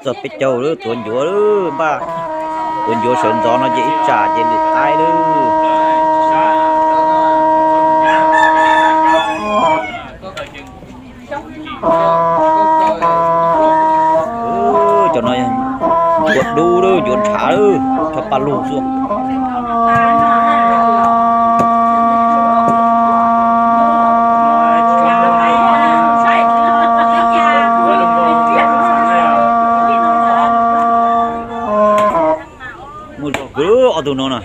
Txog peb caug lawm, tuav ncuav lawm npaj. Tuav ncuav sawv ntxov no ces ib tsam ces lwm qaib lawm. Cov no ncuav dub lawm, ncuav ntshav lawm, cov paj lug xwb. Muaj zog kawg ob tug no na.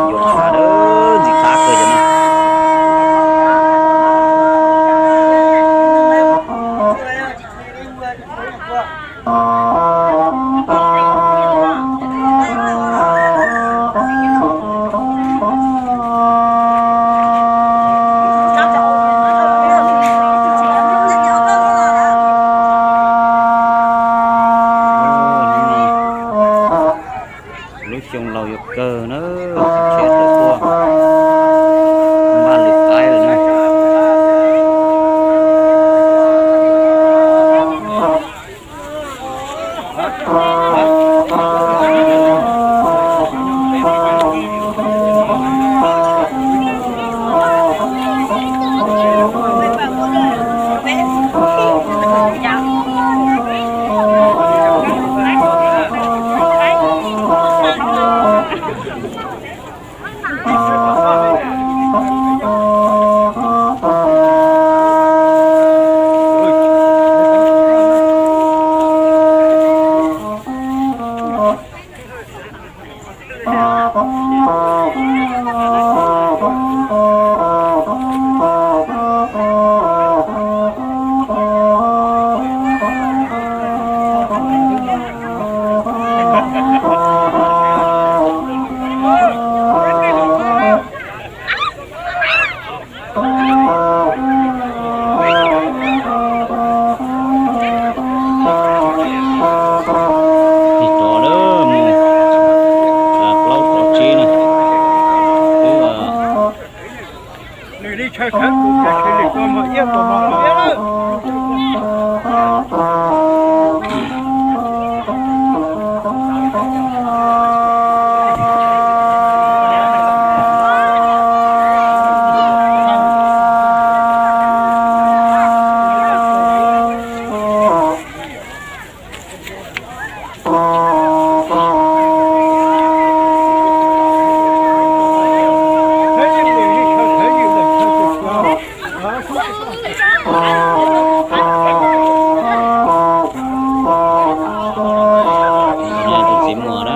Yuav qab, ntxim qab kawg cov no. Lub xyoo laus yuav kawg na, tsis tshua tuaj npaj lwm qaib lawm na. Tig rov lawm, mus plaub rov tsib na. Twb nws li chaw khawb kuv, tab sis lwm tus mas iab tus mas iab lawm. Tus txiv muam na.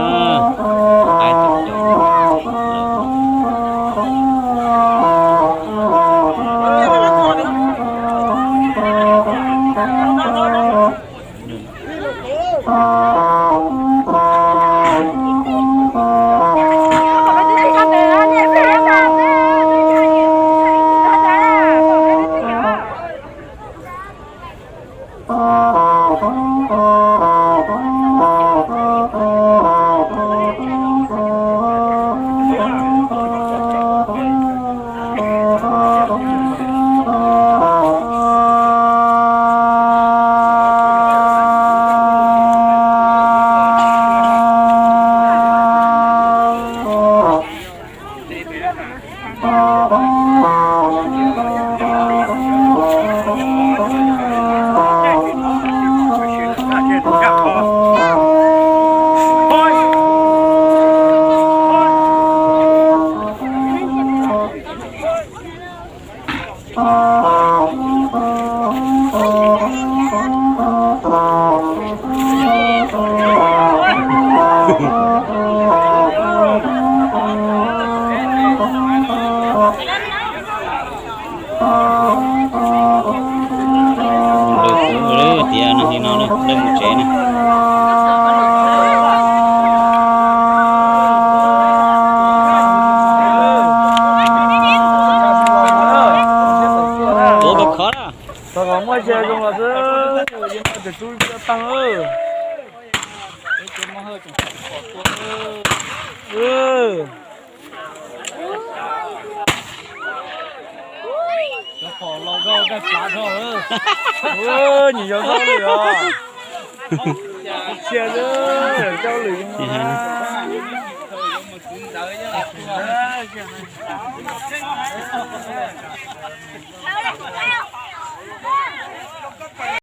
Zoo los xwb, yog no ces tub ib pliag tag. Nyiam yog zaub li os. Cia zaub lwm.